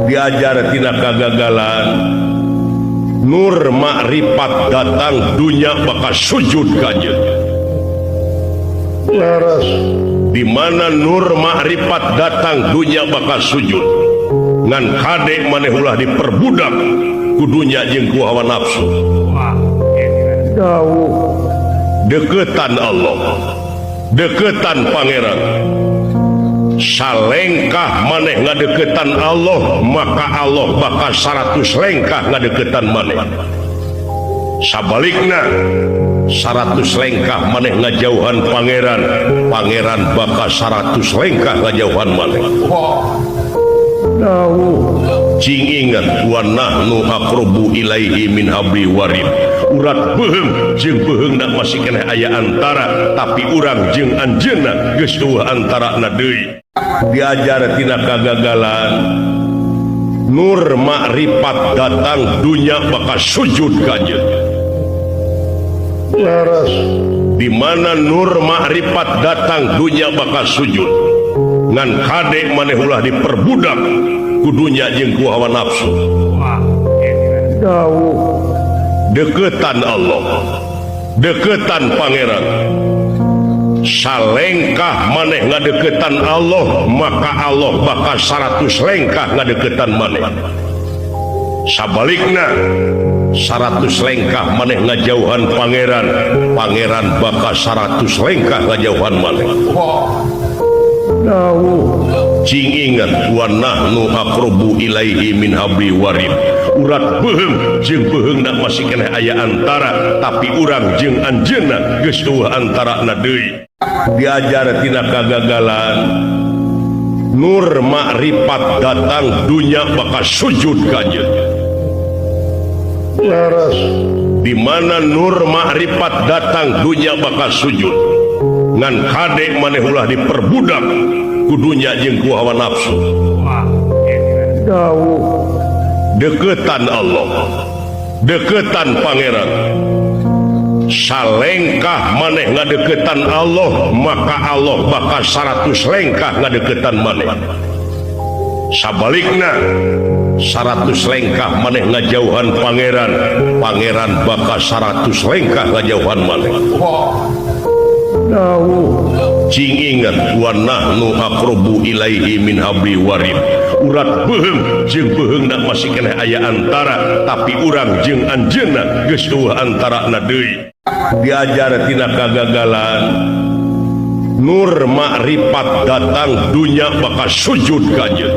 Diajar tina kagagalan. Nur makrifat datang, dunya bakal sujud ka anjeun. Leres. Di mana nur makrifat datang, dunya bakal sujud. Ngan kade, maneh ulah diperbudak ku dunya jeung ku hawa nafsu. Dawuh. Deketan Allah, deketan Pangeran. Salengkah maneh ngadeketan Allah, maka Allah bakal 100 lengkah ngadeketan maneh. Sabalikna, 100 lengkah maneh ngajauhan Pangeran, Pangeran bakal 100 lengkah ngajauhan maneh. Dawuh. Cing ingat, wa nahnu aqrabu ilaihi min habli warid. Urat beuheung jeung beuheungna masih keneh aya antara, tapi urang jeung anjeunna geus euweuh antarana deui. Diajar tina kagagalan. Nur makrifat datang, dunya bakal sujud ka anjeun. Leres. Di mana nur makrifat datang, dunya bakal sujud. Ngan kade, maneh ulah diperbudak ku dunya jeung ku hawa nafsu. Dawuh. Deketan Allah, deketan Pangeran. Salengkah maneh ngadeketan Allah, maka Allah bakal 100 lengkah ngadeketan maneh. Sabalikna, 100 lengkah maneh ngajauhan Pangeran, Pangeran bakal 100 lengkah ngajauhan maneh. Dawuh. Cing ingat, wa nahnu aqrabu ilaihi min habli warid. Urat beuheung jeung beuheungna masih keneh aya antara, tapi urang jeung anjeunna geus euweuh antarana deui. Diajar tina kagagalan. Nur makrifat datang, dunya bakal sujud ka anjeun. Leres. Di mana nur makrifat datang, dunya bakal sujud. Ngan kade, maneh ulah diperbudak ku dunya jeung ku hawa nafsu. Dawuh. Deketan Allah, deketan Pangeran. Salengkah maneh ngadeketan Allah, maka Allah bakal 100 lengkah ngadeketan maneh. Sabalikna, 100 lengkah maneh ngajauhan Pangeran, Pangeran bakal 100 lengkah ngajauhan maneh. Dawuh. Cing ingat, wa nahnu aqrabu ilaihi min habli warid. Urat beuheung jeung beuheungna masih keneh aya antara, tapi urang jeung anjeunna geus euweuh antarana deui. Diajar tina kagagalan. Nur makrifat datang, dunya bakal sujud ka anjeun.